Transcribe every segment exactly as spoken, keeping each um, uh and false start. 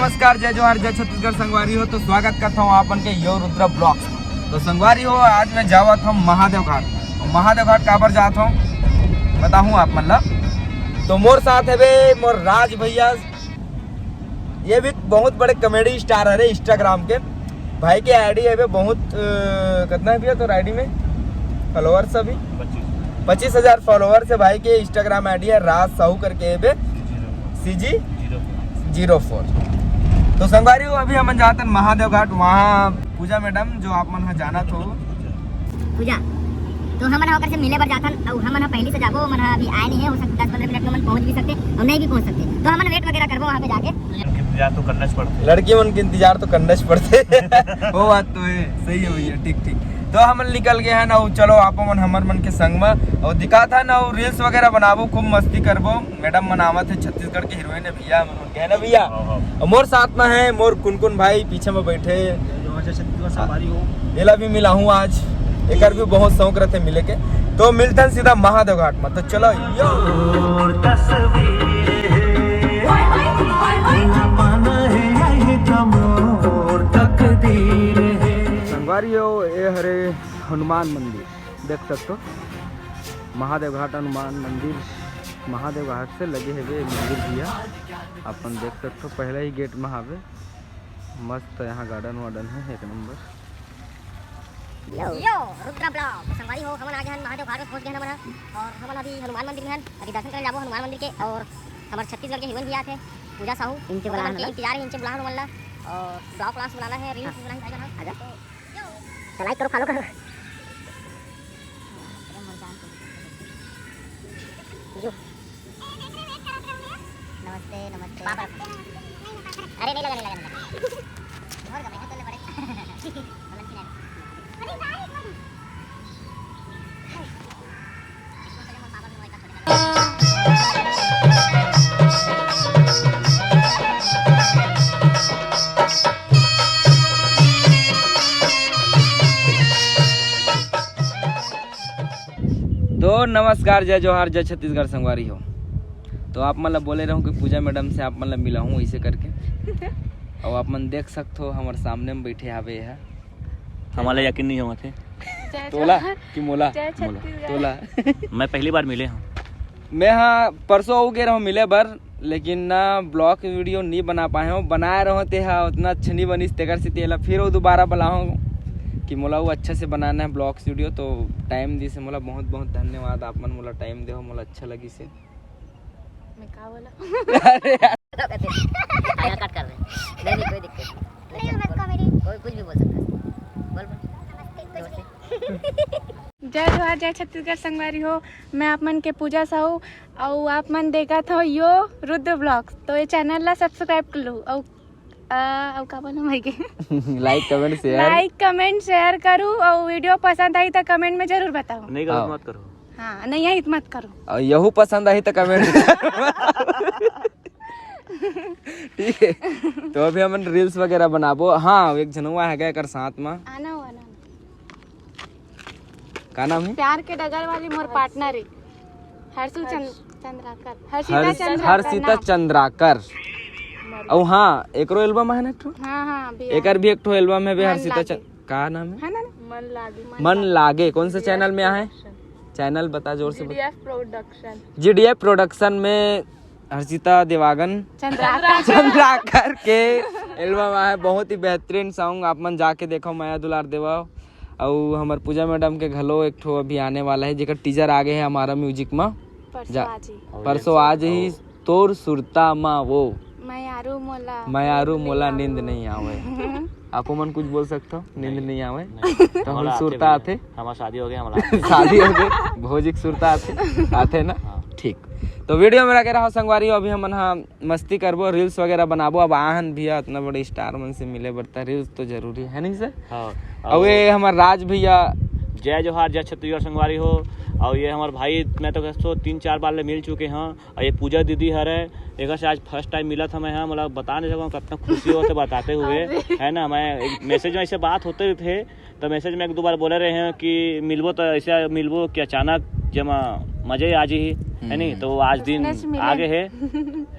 नमस्कार, जय जोहार, जय छत्तीसगढ़ संगवारी हो। तो स्वागत करता हूँ आप मन के यो रुद्र ब्लॉग्स। तो संगवारी हो, आज मैं जावत हूँ महादेव घाट। तो महादेव घाट काबर जात हूँ, बताहूँ आप मन ला। तो मोर साथ है बे मोर राज भैया, ये भी बहुत बड़े कॉमेडी स्टार हरे इंस्टाग्राम के। भाई के आईडी है बे बहुत, अ, कितना है भैया तोर आईडी में फॉलोअर्स अभी? पच्चीस हजार फॉलोअर्स है भाई के। इंस्टाग्राम आईडी है राज साहू करके है बे, सीजी जीरो फोर। तो संगवारी हो, अभी हमन जातन महादेव घाट, वहाँ पूजा मैडम जो आप मन ह जानत हो। पूजा, तो हमन ह ओकर से मिले बर जाथन, अउ हमन ह पहली से जाबो, ओमन ह अभी आए नहीं है, हो सकता दस पंद्रह मिनट में हमन पहुंच भी सकते और नहीं भी पहुंच सकते, तो हमन वेट वगैरह करबो वहाँ पे जाके। इंतजार तो करना ही पड़ता है। लड़की मन के इंतजार तो करना ही पड़ते। वो बात तो है, सही है भैया, ठीक ठीक। तो हमन निकल गए हैं ना, चलो आप मन हमर मन के संग में, और दिखात है ना, रील्स वगैरह बनाबो, खूब मस्ती करबो। मैडम मन आवत है, छत्तीसगढ़ के हीरोइन है भैया, हमन मन के है ना भैया। हाँ, हाँ। और मोर साथ में है मोर कुनकुन भाई, पीछे में बैठे। जो आज छत्तीसगढ़ सवारी हो। एला भी मिला हूँ आज, एकर भी बहुत शौक रहते मिले के। तो मिलथन सीधा महादेव घाट में, तो चलो यो। संगवारी हो, ए हरे हनुमान मंदिर, देख सकते हो महादेव घाट हनुमान मंदिर। महादेव घाट से लगे हेबे मंदिर भैया, अपन देख सकते हो पहले ही गेट में हावे। मस्त यहाँ गार्डन वार्डन है एक नंबर। यो, रुद्रा ब्लॉग। तो संगवारी हो, हमन आ गए हन महादेव घाट में, पहुंच गए हन हमन ह। और हमन अभी हनुमान मंदिर में हन, अभी दर्शन करे जाबो हनुमान मंदिर के। और हमर छत्तीसगढ़ के हीरोइन भी आथे, पूजा साहू। इनके बुलाना है। इंतजार है, इनके बुलाना हमन ला। और ब्लॉग व्लॉग्स बनाना है, रील्स बनाना है। आजा। तो, तो लाइक करो, फॉलो करो। नमस्ते, नमस्ते। अरे, नहीं लगा, नहीं लगा, नहीं लगा। और का, मैं तो ले पड़े। तो नमस्कार, जय जोहार, जय छत्तीसगढ़ संगवारी हो। तो आप मन ला बोले रहूं कि पूजा मैडम से आप मन ला मिलाहूं ऐसे करके। और आप मन देख सकते हो, हमारे सामने में बैठे हावे है। हमारा यकीन नहीं होवत हे। जय तोला जोहार। कि मोला? जय मोला। छत्तीसगढ़। तोला। मैं पहली बार मिले हूँ। मैं हाँ परसों हो गए रहूँ मिले बर, लेकिन ना ब्लॉग वीडियो नहीं बना पाए हूँ। बनाए रहूँ ते हा उतना अच्छा नहीं बनिस, तेकर से तेला फिर वो दोबारा बुलाहूँ कि मोला वो अच्छा से बनाना है ब्लॉग वीडियो। तो टाइम दिस हे मोला, बहुत बहुत धन्यवाद आप मन मोला टाइम दे हो, मोला अच्छा लगिस हे। मैं का बोला? अरे यार। हाँ, कट कर दे। नहीं, नहीं, कोई दिक्कत नहीं। नहीं, बस कॉमेडी। कोई कुछ भी बोल सकता है। बोल, बोल। नमस्ते, कुछ भी। नमस्ते। जय जोहार, जय छत्तीसगढ़ संगवारी हो। मैं आप मन के पूजा साहू, अउ आप मन देखत हो यो रुद्र ब्लॉग्स। तो ये चैनल ला सब्सक्राइब कर लो। अउ, आ, अउ का बोलूं भाई के? लाइक, कमेंट, शेयर। लाइक, कमेंट, शेयर करू अउ वीडियो पसंद आई तो कमेंट में जरूर बताओ। नहीं करो तो हाँ। मत करो। हाँ, नहीं आई तो मत करो। और यहू पसंद आई तो कमेंट। ठीक है, तो अभी हमन रील्स वगैरह बनाबो। हाँ, एक झन हुआ है एकर साथ में। आना हुआ ना। का नाम है? प्यार के डगर वाली मोर पार्टनर है हर्षु चंद-, चंद्राकर। हर्षिता हर्ष-, चंद्राकर हर्षिता नाम। चंद्राकर। अउ हाँ, एकरो एल्बम है ना एक ठो? हाँ, हाँ, अभी एकर भी एक ठो एल्बम है बे, मन हर्षिता लागे। चंद-, का नाम है? है ना? मन लागे। मन लागे। कौन से चैनल में आहे? प्रोडक्शन। चैनल बता जोर से बता। जीडीएफ प्रोडक्शन। जीडीएफ प्रोडक्शन में हर्षिता देवागन चंद्राकर। चंद्राकर के एल्बम आहे, बहुत ही बेहतरीन सॉन्ग। आप मन जाके देखो, मया दुलार देवा। अउ हमर पूजा मैडम के घलो एक ठो अभी आने वाला है, जेकर टीजर आ गए है हमारा म्यूजिक में। परसों जा-, आज ही। परसों आज ही। तोर सुरता मा वो। मयारू मोला। मयारू मोला नींद नहीं आवे। आपो मन कुछ बोल सकते हो, नींद नहीं। नहीं आवे। नहीं। तो हम हमारा आते सुरता भैया। आते। हमारा शादी हो गया, हमारा। शादी हो गई, भौजी के सुरता आते, आते ना? हाँ। ठीक। तो वीडियो में लगे रहो संगवारी, अभी हमन हा मस्ती करबो, रील्स वगैरह बनाबो। अब आहन भैया इतना बड़े स्टार मन से मिले बरता रील्स तो जरूरी है नहीं सर? हाँ। अब ये हमार राज भैया। जय जोहार, जय छत्तीसगढ़ संगवारी हो। और ये हमार भाई, मैं तो कहता हूँ तीन चार बार ले मिल चुके हैं। और ये पूजा दीदी हरे, एक से आज फर्स्ट टाइम मिला था मैं यहाँ, मतलब बता नहीं सकूँ कितना खुशी होते बताते हुए, अरे। है ना। मैं मैसेज में ऐसे बात होते भी थे, तो मैसेज में एक दो बार बोले रहे हैं कि मिलबो तो ऐसे मिलबो कि अचानक जमा मजे आ जी, है नहीं? हम्म। तो आज दिन सचमुच मिले। आगे है,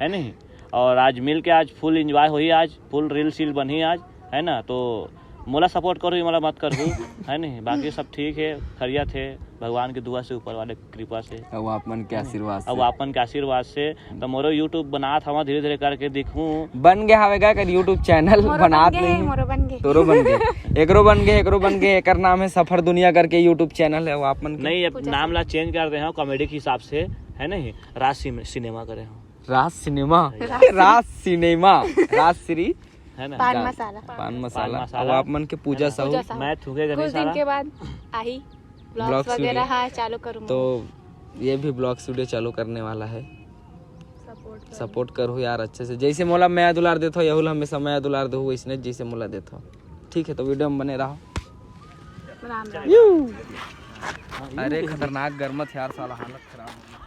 है नहीं? और आज मिल के आज full enjoy होही, आज full reel सील बनही आज, है ना? तो मोला support करहू, मोला मत करहू, है नहीं? बाकी सब ठीक है, खैरियत है, भगवान की दुआ से, ऊपर वाले की कृपा से, अब आप मन के आशीर्वाद अब से। आप मन के आशीर्वाद से, तो मोरो YouTube बनात हवा धीरे धीरे करके दिखहूँ। बन गया हवे गा कर YouTube channel मोरो बनात बन गे, नहीं। मोरो बन गे। तोरो बन गे, एकरो बन गे, एकरो बन गे। एकर नाम है सफर दुनिया करके YouTube channel है, वो आप मन के। नहीं, अब पूजा नाम ला change कर दे हव comedy के हिसाब से, है नहीं? राज सिम-, सिनेमा करे हव। राज सिनेमा। राज राज सिनेमा। राज श्री। है ना? पान जा-, मसाला। पान मसाला। पान मसाला। अब आप मन के पूजा है ना? साहू। पूजा साहू। मैं थूके गणेश कुछ दिन वाला। के बाद आही vlogs vlogs वगैरह video। हाँ, चालू करूँगा। तो ये भी vlogs video चालू करने वाला है। Support करो। Support करो यार अच्छे से। जैसे मोला मया दुलार देथो, यहू ला हमेशा मया दुलार दो, वैसने जैसे मोला देथो। ठीक है, तो video में बने रहो। राम राम। यू। अरे खतरनाक गर्मत यार, साला हालत खराब हो गया।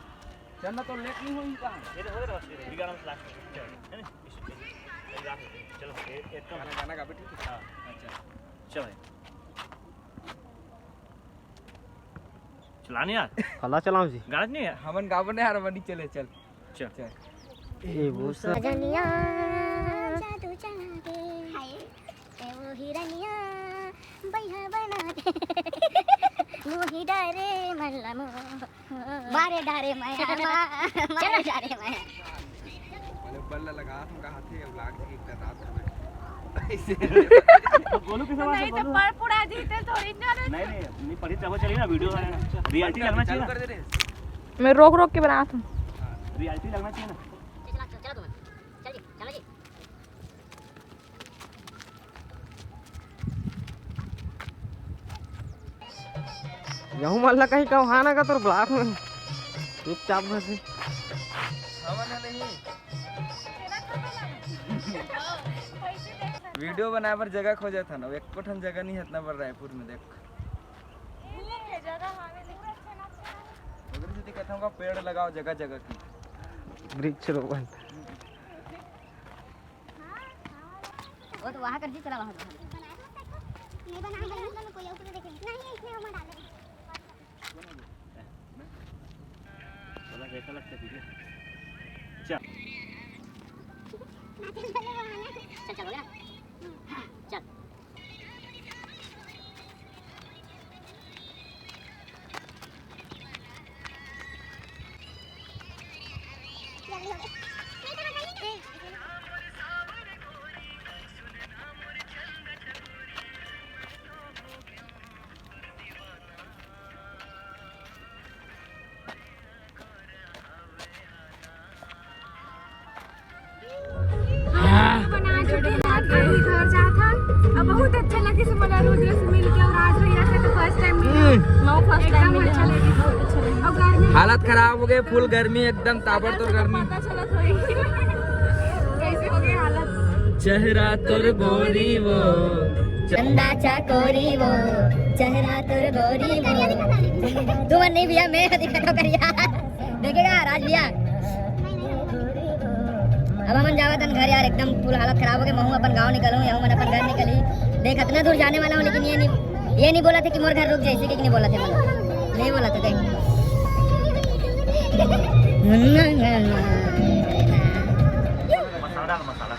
चलना तो लेट नहीं होई कहाँ? ये तो हो रहा है, बिगाड़ मसला है। चल, है ना? इस, इस, चलो, ये, ये कम गाना, गाना गा बैठी थी? हाँ। अच्छा। चल भाई। चला नहीं यार। हला चलाओ जी। गाना नहीं है? हमन गाबो नहीं यार, बनी चले, चल। चल। चल। ए वो सा- सजनिया जादू चला दे। हाय। ए वो हिरनिया बैहा बना दे। मोही डारे मल्ला मो। मारे डारे माया मा-, मारे डारे माया। पहले बल्ला लगा, तुम कहा थे, अब लाग के एक रात में। ऐसे। गोलू किसे मार नहीं तो गोलू? पर पुड़ा जीते थोड़ी ना रे। नहीं, नहीं, नहीं, पढ़ी तब चलेगी ना, video है ना। Reality लगना चाहिए चालू ना। कर दे रहे हैं। मैं रोक रोक के बनाता हूँ। Reality लगना चाहिए ना। चला, चला, चला तुम। चल जी, चला जी। यहू मन ला कहीं कहू, हाँ ना का तोर vlog में चुपचाप बस। हमन ह नहीं। Video बनाए बर जगह खोजत हन, एको ठन जगह नहीं है इतना बड़ रायपुर में, देख। उधर से दिखाता हूँ, पेड़ लगाओ जगह जगह की। वृक्ष रोपण। वो तो वहाँ कर जी, चला वहाँ। नहीं बना है, कोई ऊपर देखे। नहीं, इसमें हम डाल देंगे। बोला कैसा लगता है तुझे? चल। चल, चल, हो गया? चल। हाँ, बना चुके हैं, अभी घर जात हन। अब बहुत अच्छा लगे से मोला रुद्र से मिल के और राज भैया से तो first time मिले। हम्म। मैं first time एकदम मिले अच्छा हूँ। लगे, बहुत अच्छा लगे। और गर्मी हालत खराब हो गए, full गर्मी एकदम ताबड़तोड़ गर्मी। पता चलत होई। कैसे हो गए हालत? चेहरा तोर गोरी वो। चंदा चकोरी वो, चेहरा तोर गोरी वो। तुमन नहीं भैया, मैं दिखा दो करिया। देखेगा राज भैया। अब हमन जावत हन घर यार, एकदम full हालत खराब हो गए। महू अपन गांव निकलूं या मन अपन घर निकली। देख, इतना दूर जाने वाला हूँ, लेकिन ये नहीं, ये नहीं बोला था कि मोर घर रुक जाए, इसी के नहीं बोला था मैंने। नहीं बोला था कहीं। मसाला डाल, मसाला।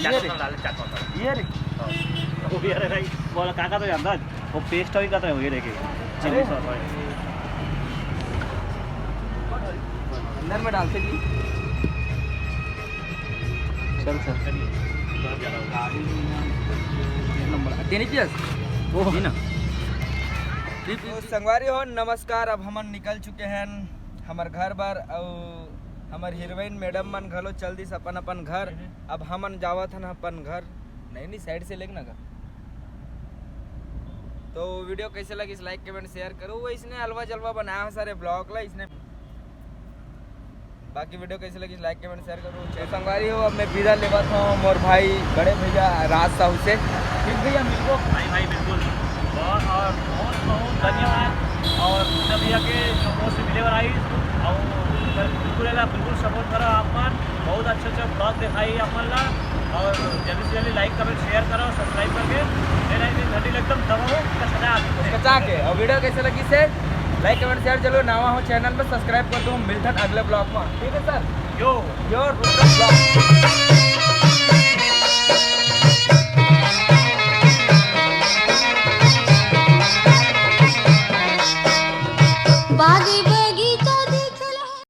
चाट ये रे। मसाला डाल, चाट मसाला। ये रे। हाँ। वो भी, अरे भाई, बोला काका तो जानता है, वो paste अभी का तो है, ये देखिए। अरे। Chilli sauce है। अंदर में डालते जी। चल सर। एक नंबर। तेरी पियाज? वो जी ना। तो संगवारी हो, नमस्कार। अब हमन निकल चुके हैं हमर घर बर, अउ हमर heroine madam मन घलो चल दिस अपन अपन घर। हम्म। अब हमन जावत हन अपन घर। नहीं, नहीं, side से लेग ना गा। तो video कैसे लगिस, like, comment, share करो। वो इसने अलवा जलवा बनाया है सारे vlog ला, इसने। बाकी video कैसे लगिस, like, comment, share करो। तो संगवारी हो, अब मैं विदा लेवत हूँ मोर भाई बड़े भैया राज साहू से। ठीक भैया, मिलबो। भाई, भाई, बिल्कुल। बहुत, और बहुत, बहुत धन्यवाद। और मुन्ना भैया के support से मिले बर आई, और बिल्कुल एला बिल्कुल support करो आप मन। बहुत अच्छा अच्छा vlog दिखाई आप मन ला, और जल्दी से जल्दी like, comment, share करो, subscribe करके bell icon घंटी ला एकदम दबाओ, बस मजा आ जाए। कचा के, और video कैसे लगिस हे? Like, comment, share, चलो नवा हो channel में, subscribe कर दो। मिलथन अगले vlog में, ठीक है sir? Yo, your Rudra vlog।